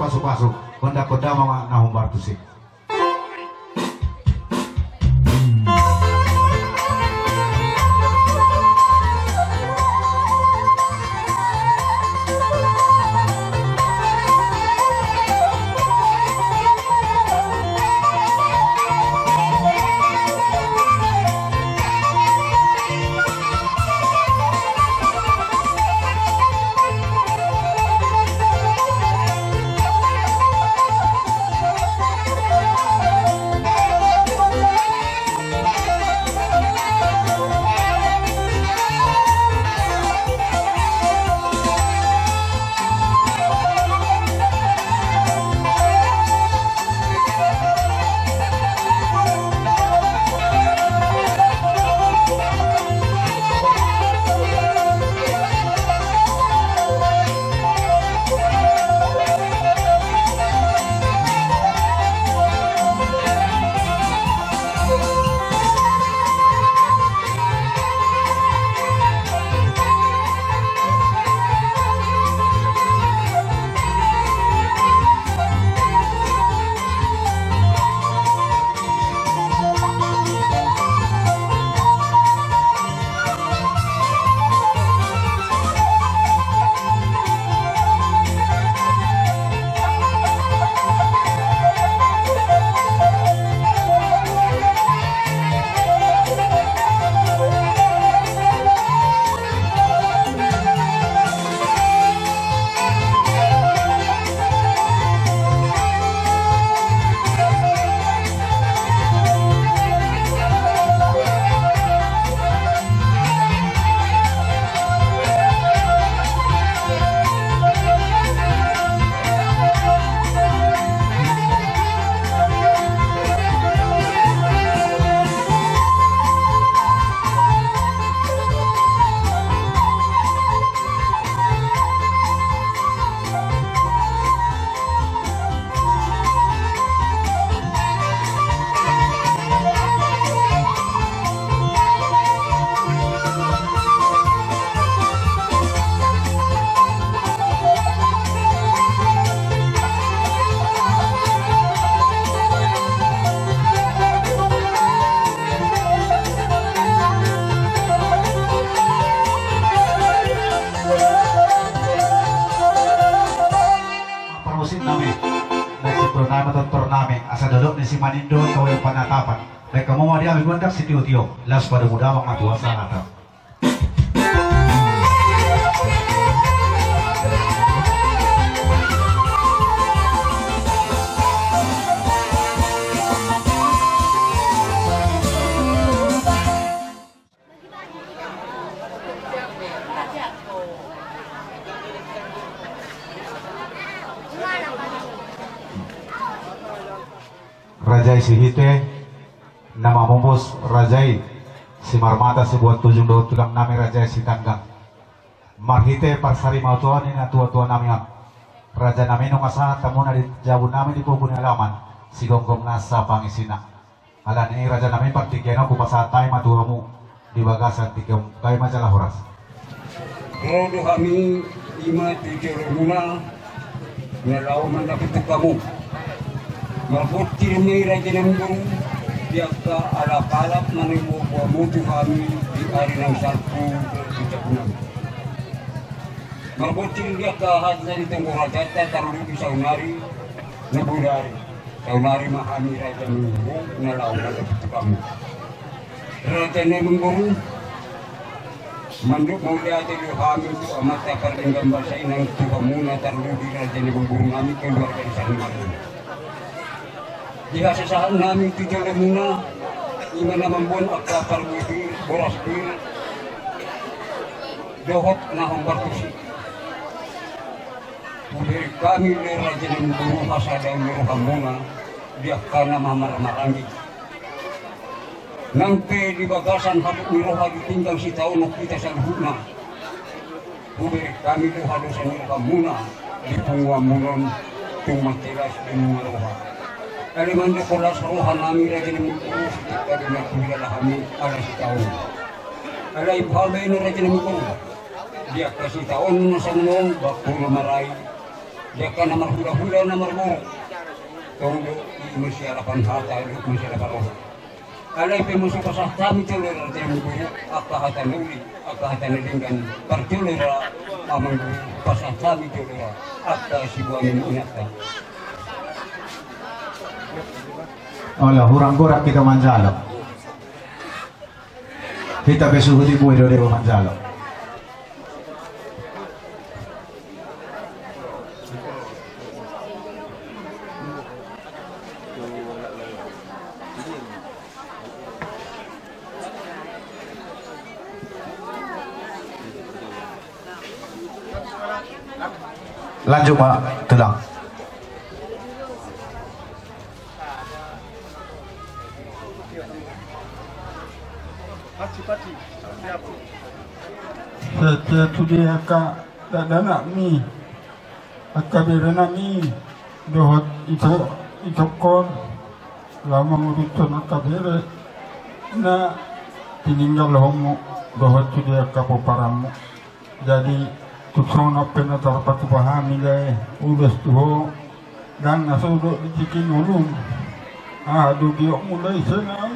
Pasu-pasu, gondang-gondang ma na hombar tusi. Parmusik nami, na sipro nami, tontor nami, asa dodok ni si manindo, toyo panatapan. Baik, hamu ma di hami gondang sitio-tio, laos padomu damang ma tu hasahatan. Raja i Sihite, na mamumbus raja i Simarmata, sibuat tujung dohot tulang nami raja i Sitanggang. Marhite parsarimatua ni natua-tua nami on, raja nami, nunga sahat hamuna di jabu nami di pogu ni alaman, sigomgom nasa pangisina. Alani i raja nami, partingkian on hupasahat hami ma tu hamu di bagasan tingki on, bahen ma jala horas. Ro do hami i ma tu jolomuna na laho mandapothon hamu. Marbontil ma i raja nami boru di angka alap-alap na niboan hamu tu hami di ari naung salpu di jabu nami. Marbontil di angka hata ni tonggo rajanta tarlumobi saonari na bodari. Saonari ma hami raja nami boru na laho mandapothon hamu. Raja nami boru, mandok mauliate do hami tu Amanta Pardenggan Basa i nang tu hamuna tarlumobi raja nami boru nami keluarga di Sarimaru. Di hasasahat nami tu jolomuna, i ma na mamboan angka parbue pir, boras pir, dohot na hombar tusi. Hubereng hami do raja nami boru hasadaon ni rohamuna di angka na marhahamaranggi. Nang pe di bagasan hatop ni roha di pinggan sitaonon hita saluhutna, hubereng hami do hadosan ni rohamuna di punguanmuna on, tung mangkelas di nunga roha. Alai mandok las roha nami raja nami boru, sitanggang do na huhilala hami ala sitaonon. Alai boha bahenon raja nami boru, di angka sitaonon na songon on, bakku na marai, Angka na marhulahula na marboru. Tong do i ma sialapan hata, i ma sialapan roha. Alai pe muse pasahat hami jolo i raja ni boru, angka hata na uli, angka hata na denggan, parjolo i ra amang boru, pasahat hami jolo i ra, angka siboan ni inanta. Olo, hurang gorak hita manjalo. Hita pe suhut i bue do deba manjalo. Lanjut ma tulang. Setia tu dia angka dadanami, angka berenami, dohot ito, itongkon, laho mangurupi angka bere na tininggalhonmu, dohot tu dia angka pomparanmu. Jadi tung songon on pe na tarpatupa hami lae, ulos tu ho, ndang na so dok di tingki ngolum. Aha do giokmu lae, ise na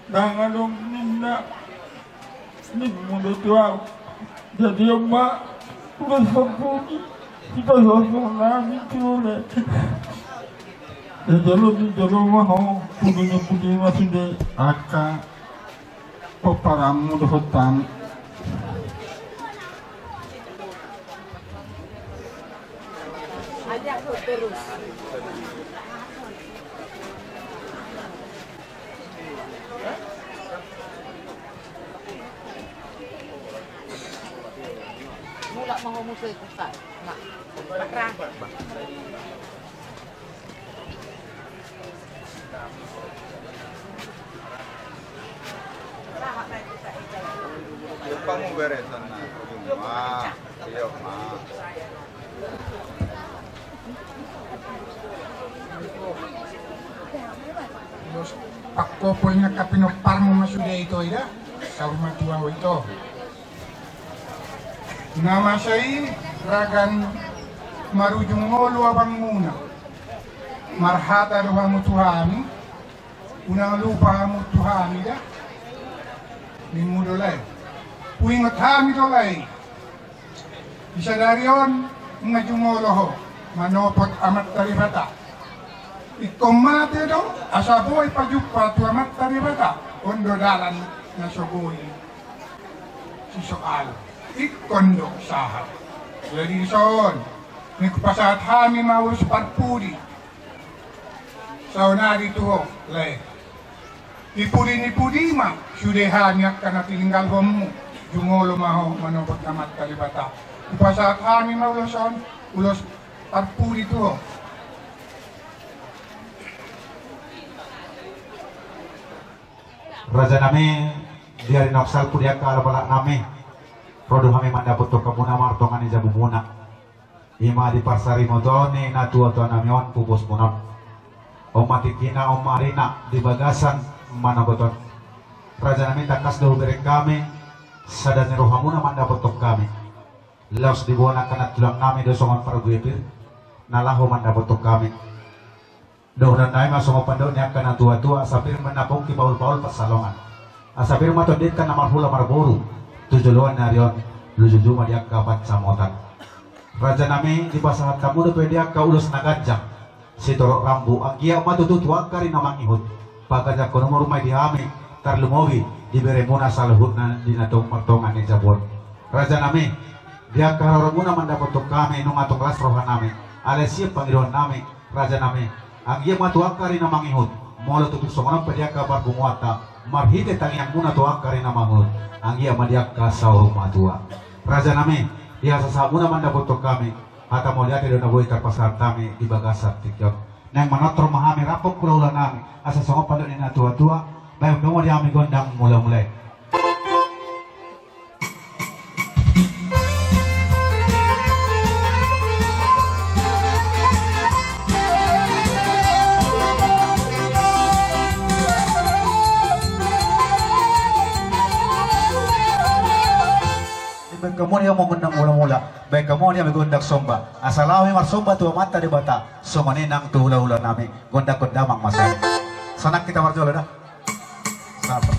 ndang adong ninna, ninmu do tu ahu. Jadi on ma ulos parpudi, sipasahathon nami tu ho lae. Jalo ni jalo ma ho, pudi ni pudi ma sude, angka pomparanmu dohot hami. Mulak ma ho muse tu sa. Nah. Iyo ma. Pangkopol ni angka pinomparmu ma sude ito i da. Saur matua ho ito. Na masa i ragan marujung ngolu abangmuna. Marhata do hamu tu hami, unang lupa hamu tu hami da. Ninmu do lae. Huingot hami do lae. Di sadari on nunga jumolo ho manopot Amanta Debata. Ingkon mate do asa boi pajumpa tu Amanta Debata. On do dalan na so boi sisoal. Ingkon do sahat. Jadi dison, nunga hupasahat hami ma ulos parpudi. Saonari tu ho lae. Di pudi ni pudi ma sude hami angka na tininggalhonmu. Jumolo ma ho manopot Amanta Debata. Hupasahat hami ma ulos on, ulos parpudi tu ho. Rajanami, di ari naung salpu di angka halak-halaknami, ro do hami mandapothon hamuna martonga ni jabumuna. I ma di parsarimaton ni natuatuanami on, pupusmuna on. On ma tingkina, on ma arina di bagasan manogot on. Rajanami, tangkas do hubereng hami sada ni rohamuna mandapothon hami. Laos diboan angka nantulangnami do songon parbue pir na laho mandapothon hami. Dohononnami ma songon pandok ni angka natuatua, asa pir ma na pongki paulpaul pansalongan. Asa pir ma tondinta na marhula marboru tu joloan ni ari on, lujuluju ma di angka pansamotan. Rajanami, dipasahat hamu dope di angka ulos na ganjang sitorop rambu, anggiat ma tutu tu angka ari na mangihut paganjanghon umur ma i di hami, tarlumobi di beremuna saluhutna di na tong martonga ni jabu on. Rajanami, di angka haroromuna mandapothon hami nunga tong las rohanami, alai sian pangidoannami, rajanami, anggiat ma tu angka ari na mangihut, molo tutu songon on pe di angka parpunguanta, marhite tangiangmuna tu angka ari na mangihut, anggiat ma di angka saur matua. Rajanami, di hasasahatmuna mandapothon hami, hata mauliate do na boi tarpasahat hami di bagasan tingki on. Naeng manortor ma hami rap dohot hulahulanami, asa songon pandok ni natuatua, bahen ma di hami gondang mulamula i. Bahen hamu di hami gondang mulamula. Hamu ma di hami gondang somba, asa laho hami marsomba tu Amanta Debata, songon i nang tu hula-hula nami, gondang-gondang ma songon i. Sonang hita marjolo da. Sapa?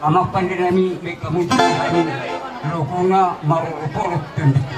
Amang pande nami, baen hamu tu hami, logo na marolopolop tondiku.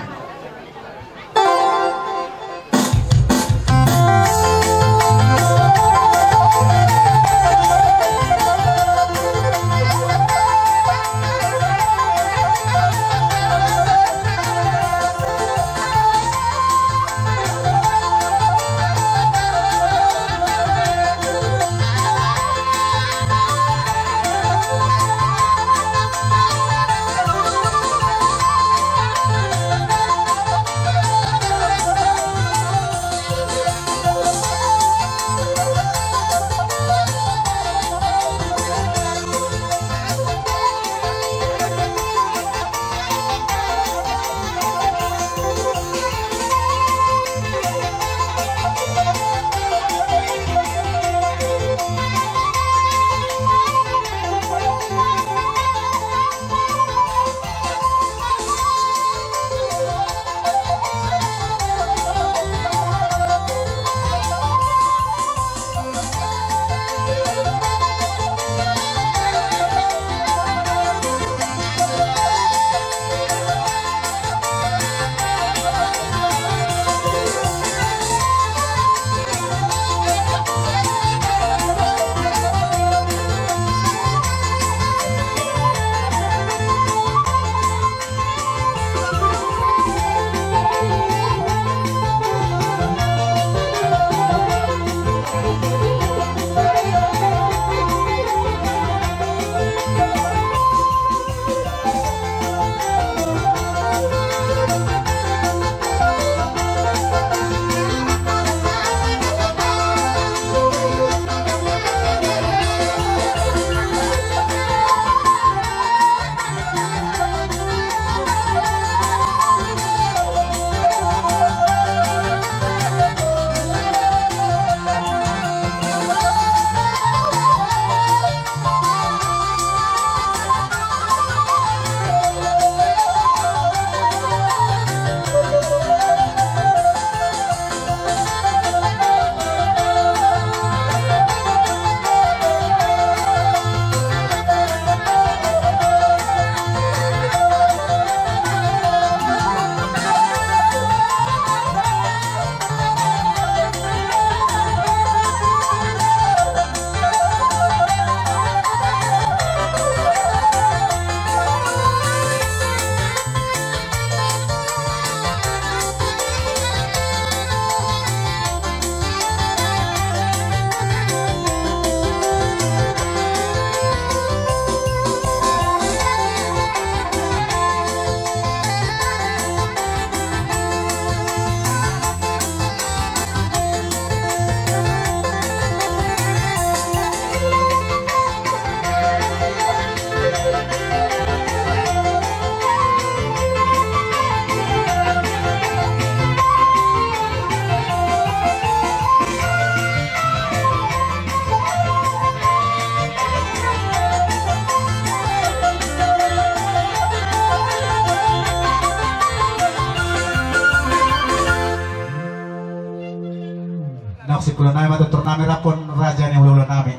Singkula nami ma tutur nami rap dohot raja ni hulahula nami.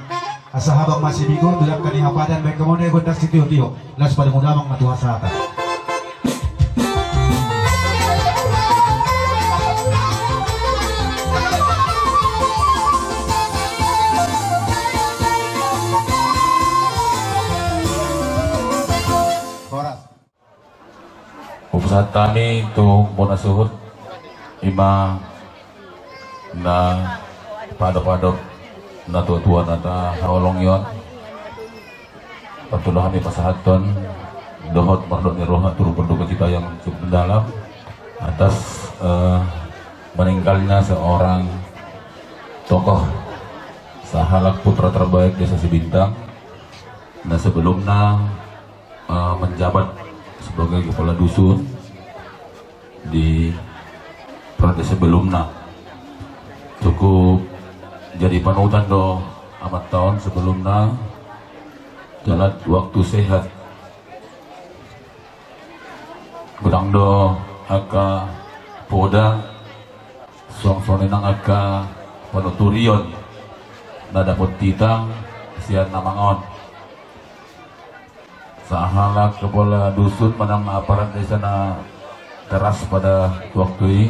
Asa habang ma sibigo, tu dangka ni hapadan, baen hamu na gondang sitio-tio. Laos padomu damang ma tu hasahatan. Horas. Hupasahat hami tu bona suhut, ima na paadop-adop na tua-tua na tahaholongi on. Parjolo hami pasahathon dohot mardot ni roha turut berduka cita yang cukup mendalam atas, eh, meninggalnya seorang tokoh, sahalak putra terbaik Desa Sibintang. Na sebelumna, eh, menjabat sebagai kepala dusun di periode sebelumna. Cukup jadi panutan do amanta on sebelumna, jala waktu sehat. Godang do angka poda, songon i nang angka panuturion na dapot hita sian amang on. Sahalak kepala dusun manang aparat desa na keras pada waktu i.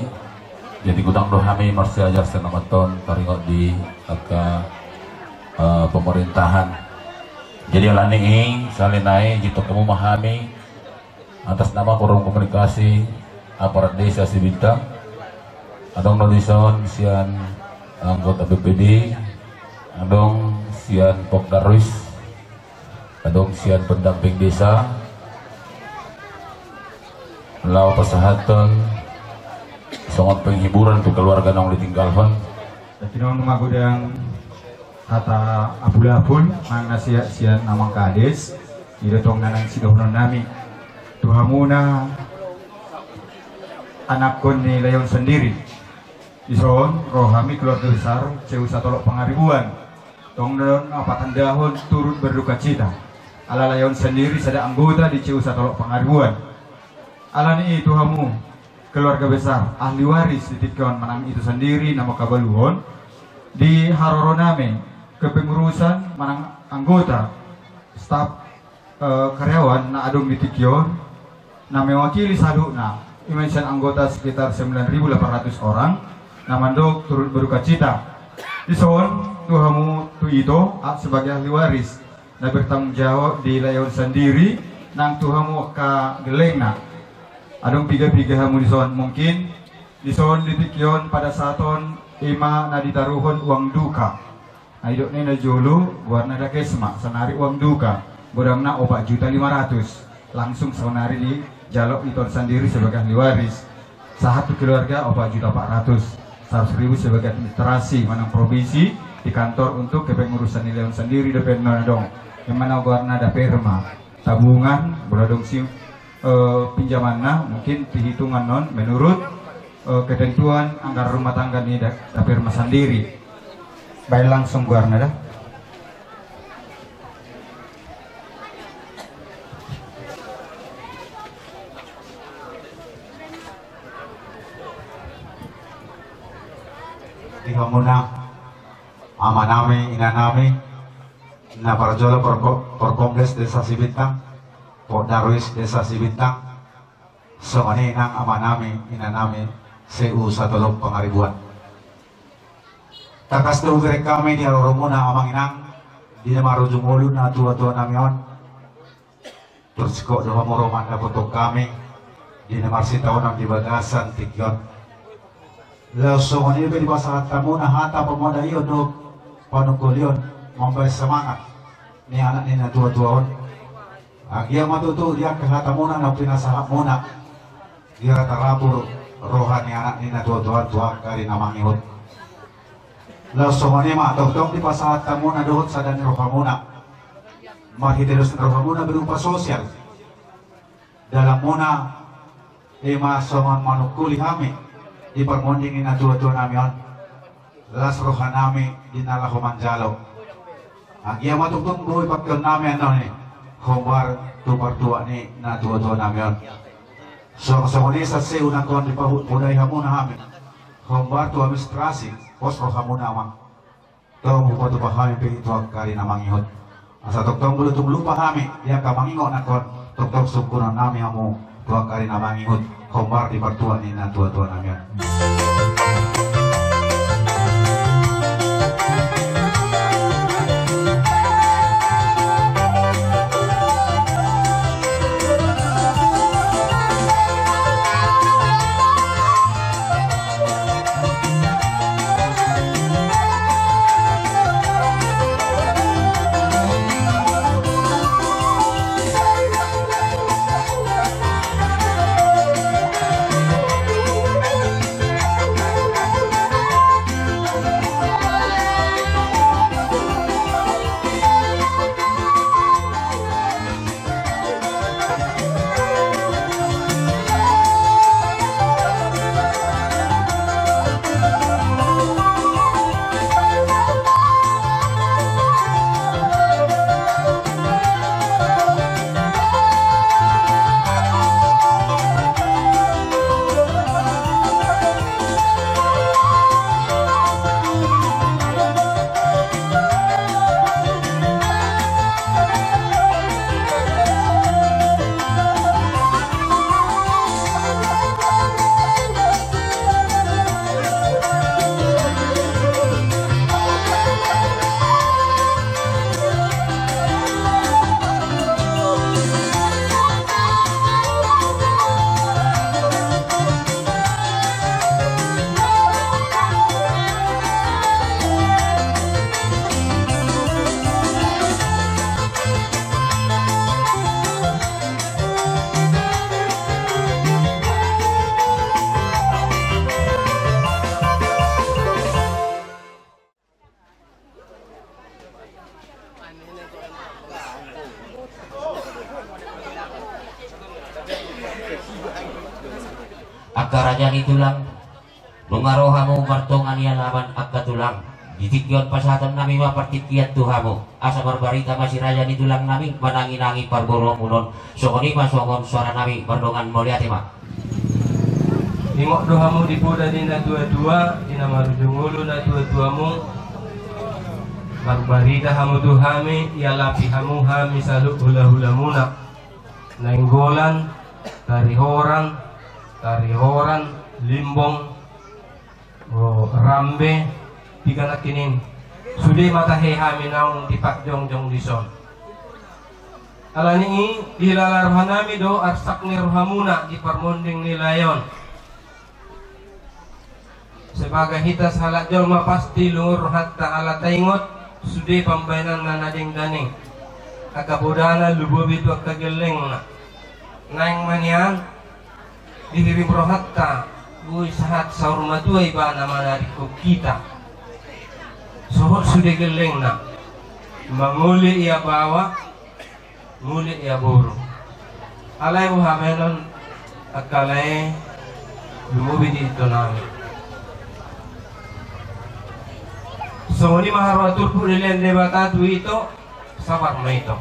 Jadi godang do hami marsiajar sian amanta on taringot di angka, eh, pemerintahan. Jadi alani i, sahali nai, jitong hamu ma hami atas nama Forum Komunikasi Aparat Desa Sibintang. Adong do dison sian anggota B P D, adong sian Pok Darwis, adong sian pendamping desa, laho pasahathon songon penghiburan tu keluarga naung ditinggalhon. Tapi naung magodang hata apul-apul, manang na sian, sian amang kades, i do tong na naeng sidohonon nami tu hamuna, anakkon ni Leon sendiri. Dison ro hami keluarga besar C U Satolok Pangaribuan. Tong do na patandahon turut berduka cita. Ala Leon sendiri sada anggota di C U Satolok Pangaribuan. Alani i tu hamu keluarga besar ahli waris di tingki on manang ito sendiri na mangkabaluhon, di haroro nami kepengurusan manang anggota, staf, eh, karyawan na adong di tingki on, na mewakili saluhutna, ima sian anggota sekitar sembilan ribu delapan ratus orang, na mandok turut berduka cita. Dison tu hamu tu ito, ah, sebagai ahli waris na bertanggung jawab di Leon sendiri, nang tu hamu angka gellengna. Adong piga-piga hamu dison, mungkin dison di tingki on pada saat on ima na ditaruhon uang duka. Na didok ni na jolo goarna Dakesma, saonari uang duka, godangna opat juta lima ratus. Langsung saonari dijalo ito sendiri sebagai ahli waris. Sahat tu keluarga opat juta opat ratus, seratus ribu sebagai administrasi manang provisi di kantor untuk kepengurusan ni Leon sendiri dope na adong. Ima na goarna Daperma, tabungan, molo adong si, eh, pinjamanna, mungkin dihitungan non menurut, eh, ketentuan anggaran rumah tangga ni Da-, Daperma sendiri. Baen langsung goarna da. Di hamuna, amanami, inanami, na parjolo Forko-, Forkompolres Desa Sibintang, Pok Darwis Desa Sibintang, songon i nang amanami, inanami, C U Satolok Pangaribuan. Tangkas do hubereng hami di haroromuna amang inang, di na marujung ngolu na tua-tua nami on. Tor singkop do hamu ro mandapothon hami di na marsitaonon di bagasan tingki on. Laos songon i pe dipasahat hamuna hata pamodaion dohot panungkulion mambahen semangat ni anak ni na tua-tua on. Agia ma tutu di angka hatamuna na pinasahatmuna, di ra tarapur roha ni anak ni na tua-tua on tu angka ari na mangihut. Laos songon i ma tongtong dipasahat hamuna dohot sada ni rohamuna, marhite dos ni rohamuna berupa sosial. Dalanmuna ima songon manungkuli hami di parmonding ni na tua-tua nami on. Las roha nami di na laho manjalo. Agia ma tongtong boi pangkeon nami annon i hombar tu partuat ni na tua-tua nami on. Songon-songon i sasei unang hon dipahut podai hamuna hami. Hombar tu administrasi, pos rohamuna amang. Tong hupatupa hami pe tu angka ari na mangihut. Asa tongtong molo tung lupa hami di angka mangingot nangkon, tongtong sungkunon nami hamu tu angka ari na mangihut. Hombar di partuan ni na tua-tua nami on. Angka raja ni tulang, nunga ro hamu martonga ni alaman angka tulang. Di tingki on pasahaton nami ma partingkian tu hamu, asa marbarita ma si raja ni tulang nami manangi-nangi parboruonmuna on. Songon i ma songon soara nami, mardongan mauliate ma. Ingot do hamu di poda ni na tua-tua, di na marujung ulu na tua-tuamu. Marbarita hamu tu hami, ialapi hamu hami saluhut hula-hulamuna. Nainggolan, Tarihoran, Tarihoran, Limbong, o, Rambe, piga nangkin i. Sude ma tahe hami naung dipatjongjong dison. Alani i, dilala roha nami do arsak ni rohamuna di parmonding ni lae on. Sebagai hita sahalak jolma pasti lungun rohanta ala taingot sude pambahenanna na denggan i. Angka podana lumobi tu angka gellengna. Naeng ma nian dihirim rohanta, boi sahat saur matua ibana manadingkon hita. Sohot sude gellengna. Mangoli ia baoa, muli ia boru. Alai boha bahenon angka lae, lumobi di ito nami. Songon i ma haroa turpuk dilehon Debata tu ito, sabar ma ito.